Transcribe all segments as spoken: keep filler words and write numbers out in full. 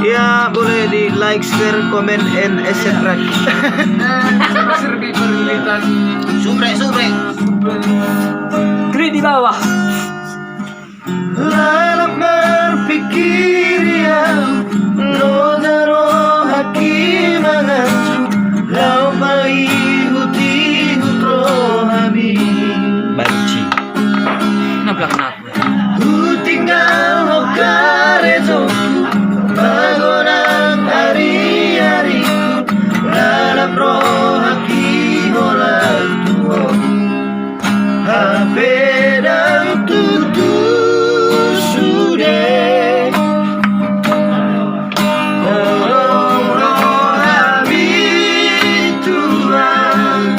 Iya, boleh di like, share, comment, and et cetera. Subrek, subrek. Klik di bawah. Lalap marpingkiri au, loja rohangki manganju, laho paihutihut rohami. Banci. Nablak napa? Hutinggal ho karejongku, pagonang ariariku, lalap rohangki holan tu Ho. Hape ndang tutu sude holong rohami, Tuhan,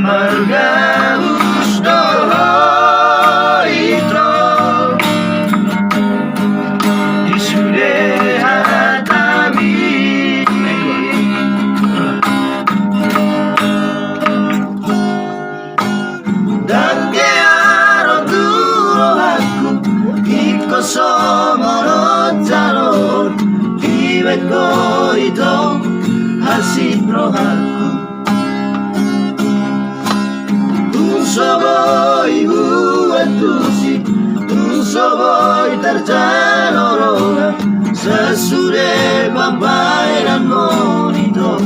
margabus do ho ito di sude hatami. Ndang hea ro tu rohangku ingkon songon on jalo, dibahen ho ito hansit rohangku. Tung so boi huantusi, tung so boi tarjalo roha, sasude pambahenanmon ito.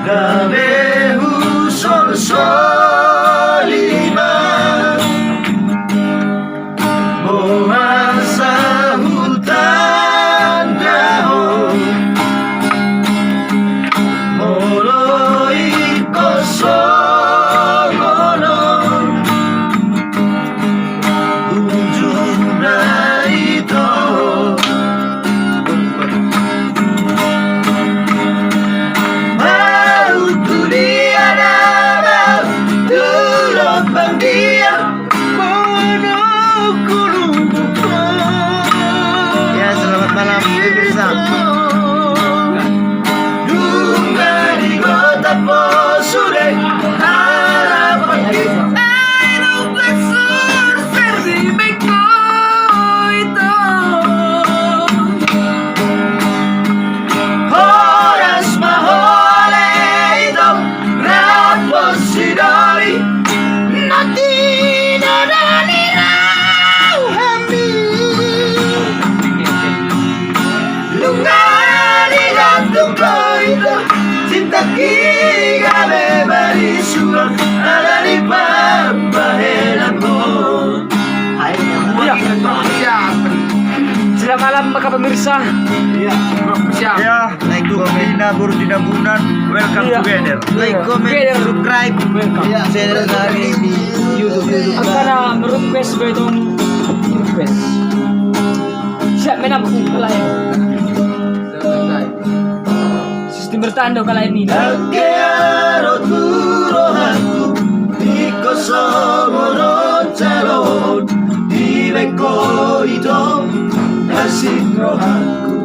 Gabe husolsoli ma, boasa hutanda ho, molo ingkon songon on ujungna ito. Mau tu dia na mau tu lombang dia. Ya, selamat malam pemirsa. Nunga digotak ho sude harapanki. Horas ma hamu ito, rap ho sidoli, na tinadali rohami. Nunga digantung ho ito, cintangki gabe marisuang ala ni pambahenanmon. Iya. Selamat malam, maka pemirsa. Iya. Iya. Assalamualaikum. Boru Tinambunan. Welcome together. Like, comment, subscribe. Welcome. Iya. Share dari di YouTube. Angka na merequest, betong request. Siap menang, lain. Sistem bertahan do kala ini. Angke aro tu rohangku, ingkon songon on jalo, dibahen ho ito hansit rohangku.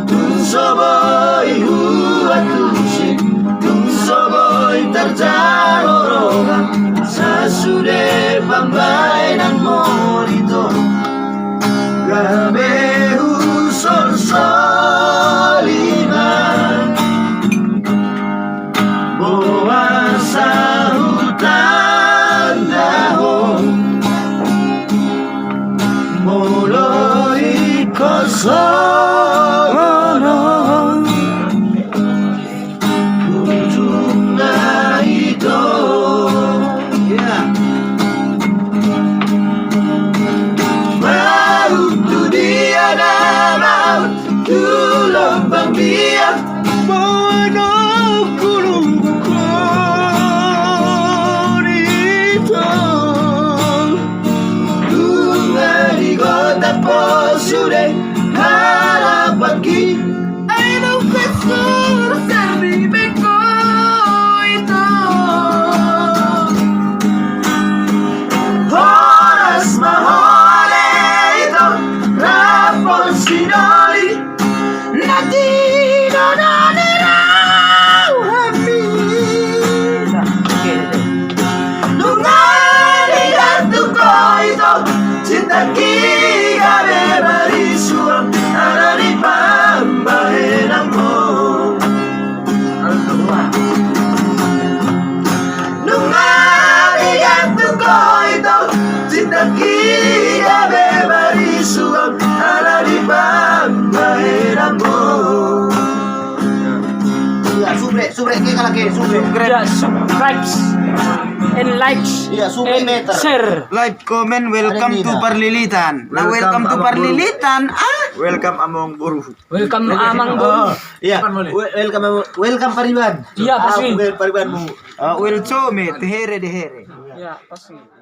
Tung so boi huantusi, tung so boi tarjalo roha, sasude pambahenanmon ito. Gabe husolsoli ma, boasa hutanda ho, molo Subscribe. Ya, subscribe and like and share. Like, comment, welcome to Parlilitan. Nah, welcome to Parlilitan. Ah, welcome among boru. Welcome among boru. Iya. Welcome, welcome Pariban. Iya, pasti. Pariban mu. Welcome, tehere dehere. Iya, pasti.